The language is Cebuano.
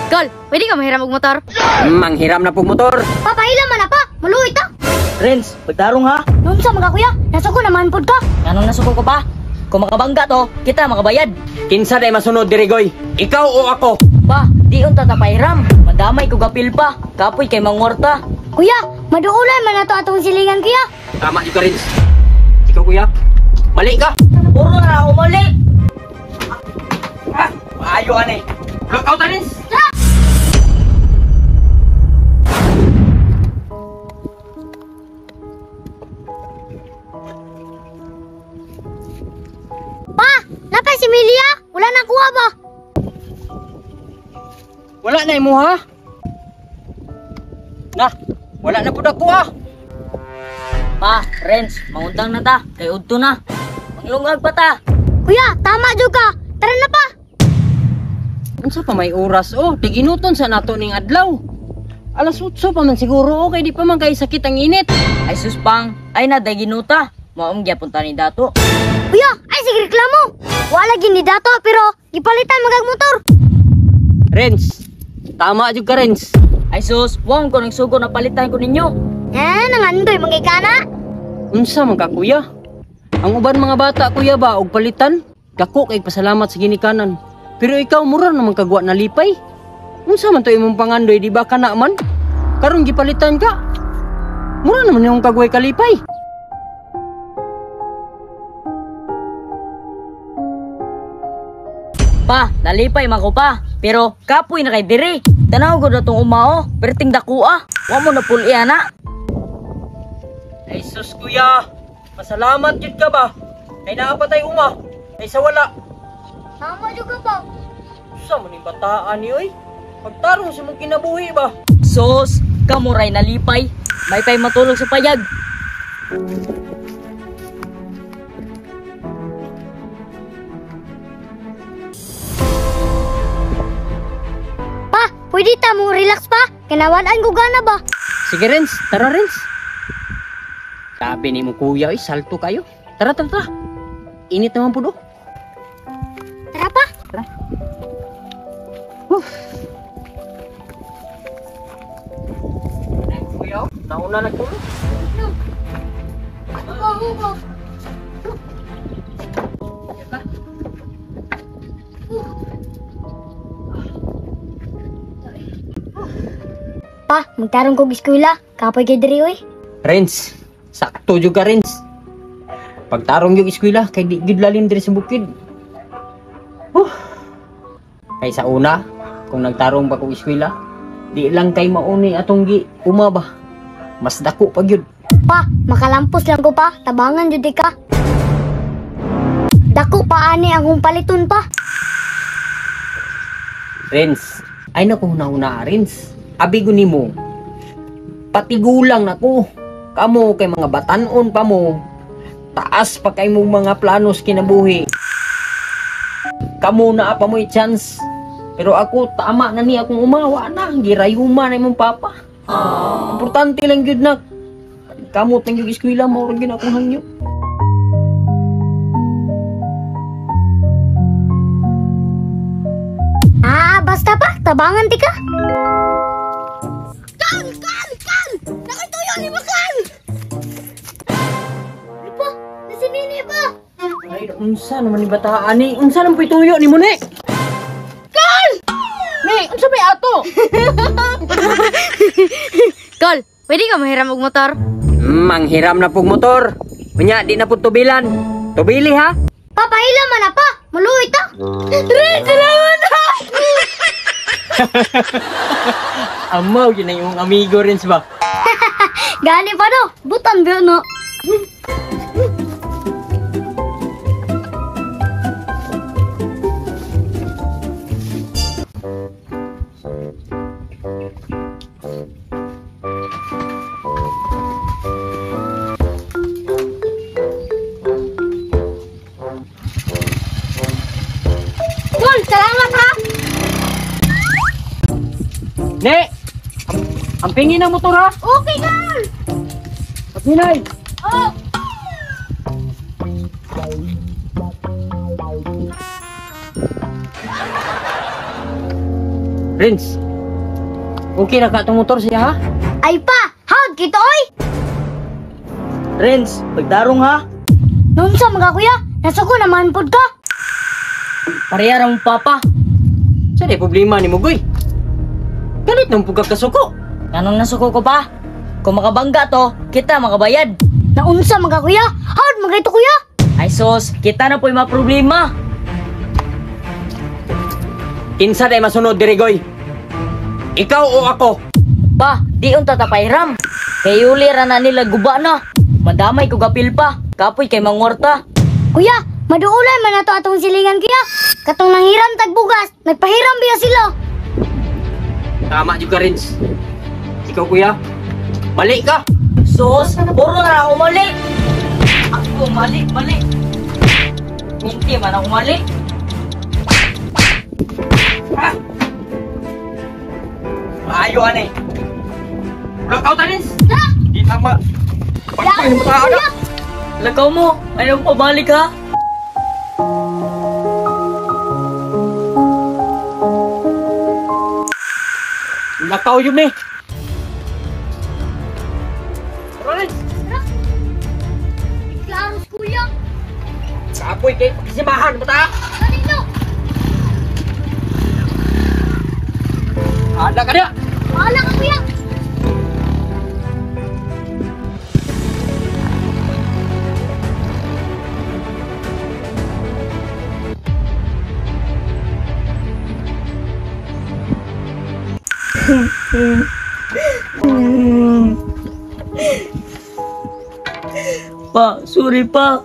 Kol, pwede ka mahiram og motor? Manghiram na pug motor. Papahila man na pa, maluoy ta. Renz, pagtarong ha. Nunsa mga kuya, nasuko naman pud ka. Anong nasuko ko pa? Kung makabangga to, kita makabayad. Kinsa day masunod diri goy? Ikaw o ako? Pa, di unta ta pahiram. Madamay ko gapil pa. Kapoy kay mangorta. Kuya, maduulan man nato atong silingan kuya. Tama jud ka, Renz. Ikaw kuya, mali ka. Puro na ako mali. Ah, maayo ani. Look out, Renz. Pa, napay si Milia, wala na kuha ba? Wala na imo ha? Na, wala na pud ako ah. Pa, Renz, manguntang na ta. Kay udto na. Manglungag pa ta. Kuya, tama jud ka. Tara na pa. Unsa pa may oras oh, tiginuton sa nato ning adlaw. Alas 8 pa man siguro oh, kay di pa man kay sakit ang init. Ay suspang, ay na day ginuta. Maong gyapon ta ni dato. Kuya, ay sige reklamo. Wala gini dato pero gipalitan magag motor. Renz, tama jud ka Renz. Ay sus, wong ko nagsugo na palitan ko ninyo. Eh, nangandoy mga ikana. Unsa man ka kuya? Ang uban mga bata kuya ba og palitan? Dako kay pasalamat sa ginikanan. Pero ikaw mura naman kagwa na lipay. Unsa man to imong pangandoy di ba kana man? Karon gipalitan ka. Mura naman imong kagway kalipay. Pa, nalipay man ko pa. Pero kapoy na kay diri. Tanaw ko na tong umao, perting dakua. Wa mo na puli ana. Ay sus kuya, pasalamat jud ka ba? Kay naa pa tay uma. Kay sa wala. Tama jud ka pa. Unsa man ning bataan ni oy? Pagtarong sa mong kinabuhi ba? Sus, kamuray nalipay. May pay matulog sa payag. Pa, pwede ta mo relax pa. Kinawan-an ko gana ba? Sige Renz, tara Renz. Sabi ni mo kuya, oy, salto kayo. Tara, tara, tara. Init naman po do. Tara pa. Tara. Kuya, nauna na ko. No. Ako, ako. Pa, magtarong kog eskwela. Kapoy kay diri oy. Renz, sakto jud ka Renz. Pagtarong yung eskwela, kay di gyud lalim diri sa bukid. Huh. Kay sa una, kung nagtarong pa kog eskwela, di lang kay mauni atong gi uma ba. Mas dako pa gyud. Pa, makalampos lang ko pa. Tabangan jud ka. Dako pa ani ang akong paliton pa. Renz, ay naku huna-huna Renz. Abi ko nimo. Patigulang nako. Kamo kay mga batanon pa mo. Taas pa kay mong mga planos kinabuhi. Kamo na pa mo'y chance. Pero ako tama na ni akong umawa na. Girayuma na imong papa. Importante lang gyud na. Kamot lang gyud eskwela mao ra gyud akong hangyo. Ah, basta pa, tabangan ti ka. Kal, kal, kal! Nakatuyo ni Bakal! Ano pa? Nasi Nini pa! Ay, unsa naman ni bataan ni? Unsa naman po'y tuyo ni mo ni? Kal! Ni, unsa may ato? Kol, pwede ka mahiram og motor? Manghiram na pug motor. Unya, di na pud tubilan. Tubili ha? Papahila man na pa! Maluoy ta! Ren, salamat ha! Amaw, yun ang imong amigo rin ba? Gani pa no? Butan ba no? Tol, salamat ha! Ne! Ang pingin ng motor ha! Okay, girl! Paghinay! Oh! Renz, okay na ka itong motor siya ha? Ay pa, hawd kito oy. Renz, pagtarong ha. Nunsa mga kuya, nasuko naman pud ka. Pareha ra mong papa. Sa di problema ni Mugoy? Ganit nang pugkakasuko. Anong nasuko ko pa? Kung makabangga to, kita makabayad. Naunsa mga kuya, hawd mga ito kuya. Ay sos, kita na po'y mga problema. Kinsa day masunod diri Goy? Ikaw o ako? Pa, di unta tapayram. Kay uli ra na nila guba na. Madamay ko gapil pa. Kapoy kay mangwarta. Kuya, maduulan man nato atong silingan kuya. Katong nanghiram tagbugas, nagpahiram biya sila. Tama jud ka, Renz. Ikaw kuya, mali ka. Sos, puro na ako mali. Ako mali, mali. Minti man ako mali. Maayo ani. Blackout Renz. Di tama. Pagpag mo ta Kuya, Lakaw mo, ayaw pabalik ha. Lakaw yun eh. Tara, Renz. Klaros kuya. Kapoy kay pakisimahan mo ta. Kanino? Ada ka niya. Bahala ka kuya. Pa, sorry pa.